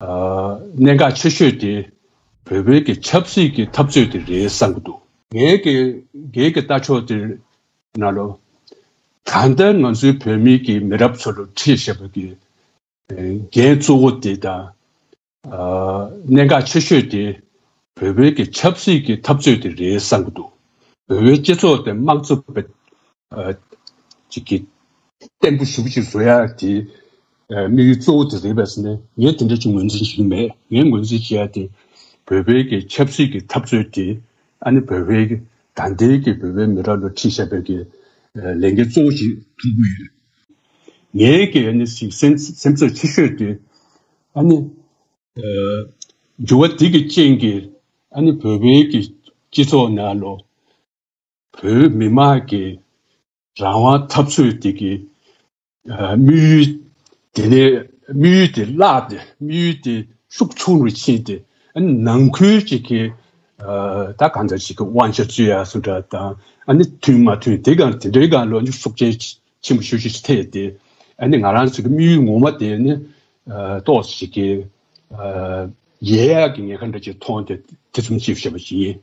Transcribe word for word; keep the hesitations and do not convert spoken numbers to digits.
གནད་འགག་ཆེ་ཤོས་དེ་བོད་པའི་གི་ཆབ་སྲིད་ཀྱི་འཐབ་རྩོད་དེ་རེད་བསམ་གྱི་འདུག་ངའི་གི་ངའི་གི་ལྟ་ཕྱོགས་དེ་ནང་ལོ། ད་ལྟ་ང་ཚོའི་བོད་མིའི་གི་མི་རབས་ཚོ་ལ་འཁྲིད་བཞག་པའི་གི་འགན་གཙོ་བོ་དེ་དང་། གནད་འགག་ཆེ་ཤོས་དེ་བོད་པའི་གི་ཆབ་སྲིད་ཀྱི་འཐབ་རྩོད་དེ་རེད་བསམ་གྱི་འདུག་བོད་པའི་སྤྱི་ཚོགས་དེ་དམངས་གཙོ་བའི་ཅིག་གི་བརྟན་པོ་ཞེ་པོ་ཅིག་བཟོ་ཡ་དེ་དམིགས་ཡུལ་གཙོ་བོ་དེ་རེད་པས་ཟེར་ནས་ངས་དེ་འདྲ་ཅིག་ངོས་འཛིན་བྱེད་ཀྱི་མེད། ངས་ངོས་འཛིན་བྱེད་ཡ་དེ་བོད་པའི་གི་ཆབ་སྲིད་ཀྱི་འཐབ་རྩོད་དེ་ཨ་ནི་བོད་པའི་གི་ད་ལྟའི་གི་བོད་པའི་མི་རབས་ལ་འཁྲིད་བཞག་པའི་གི་ལས་འགན་གཙོ་བོ་ཞིག་མཐོང་གི་ཡོད། ངའི་གི་ཨ་ནི་སེམས་སེམས་ཚོར་ཆེ་ཤོས་དེ་ཨ་ནི་འགྱུར་བ་འདི་གི་རྐྱེན་གྱིས་ཨ་ནི་བོད་པའི་གི་སྤྱི་ཚོགས་ནང་ལོ་བོད་མི་མང་གི་རང་དབང་འཐབ་རྩོད་དེ་གི་དམིགས་ཡུལ་དེ་ནས་དམིགས་ཡུལ་དེ་བརླག་སྟེ་དམིགས་ཡུལ་དེ་ཤུགས་ཆུང་རུ་ཕྱིན་ཏེ་ཨ་ནི་ནང་ཁུལ་ཅིག་གི་ད་གང་ལྟར་ཅིག་གི་དབང་ཆ་རྩོད་ཡ་སུ་འདྲ་དང་ཨ་ནི་མཐུན་མ་མཐུན་དེ་གང་དེ་འདྲའི་སྒང་ལོ་ཤུགས་རྐྱེན་ཆེན་པོ་ཤོས་ཤིག་ཐེབས་ཏེ་ཨ་ནི་ང་རང་ཚོ་གི་དམིགས་ཡུལ་ངོ་མ་དེ་ནི་ཏོག་ཙམ་ཅིག་གི་ཡལ་ཡག་གི་ཉེན་ཁ་འདྲ་ཅིག་མཐོང་སྟེ་དེ་ཙམ་ཅིག་བཤད་པ་ཞིག་ཡིན།